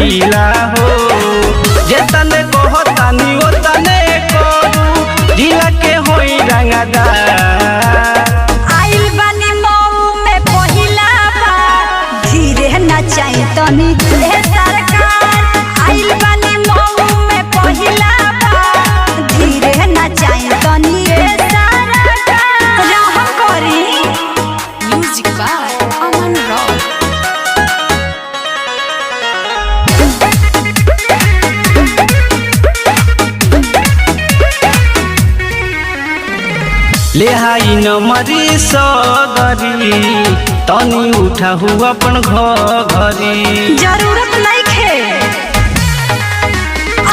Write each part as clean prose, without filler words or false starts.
जिला हो। जेतने कहतानी ओतने करू, जिला के होई रंगदार। आइल बानी मऊ में पहिला बार, धीरे नचाई तनी ए सरकार। आइल बानी मऊ में पहिला बार, धीरे नचाई तनी ए सरकार। रहम करी। Music by Aman Rock. Lehigh नमरी सगरी, तनी उठा हुआ अपन घरी। जरूरत नइखे।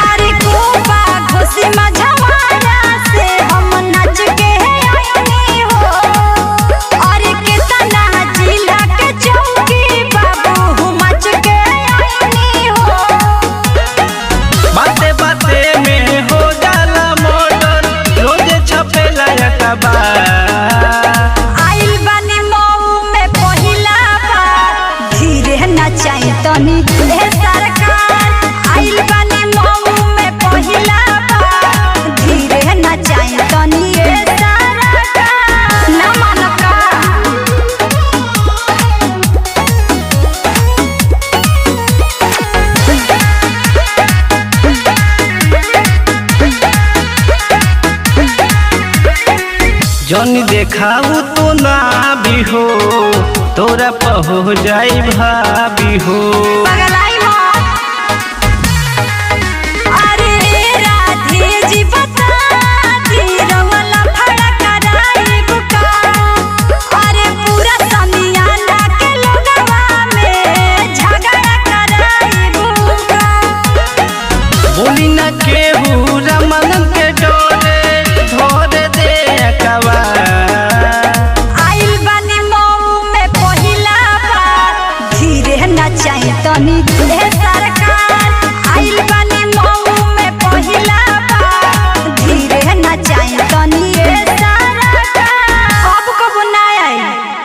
अरे कोपा घोसी मझवारा से हम नाच के आइनी हो। अरे केतना जिला के चौकी बाबू हम नाच के आइनी हो। बाते बाते में हो जाला मोटर, रोजे छपेला अखबार। आइल बानी मऊ में पहिला बार, धीरे नचाई तनी ए सरकार। आइल बानी मऊ में पहिला बार, धीरे नचाई तनी ए सरकार। ना मानब का? जन देखाऊ तो ना भी हो, तोरा पहो जाई भाभी हो। पगला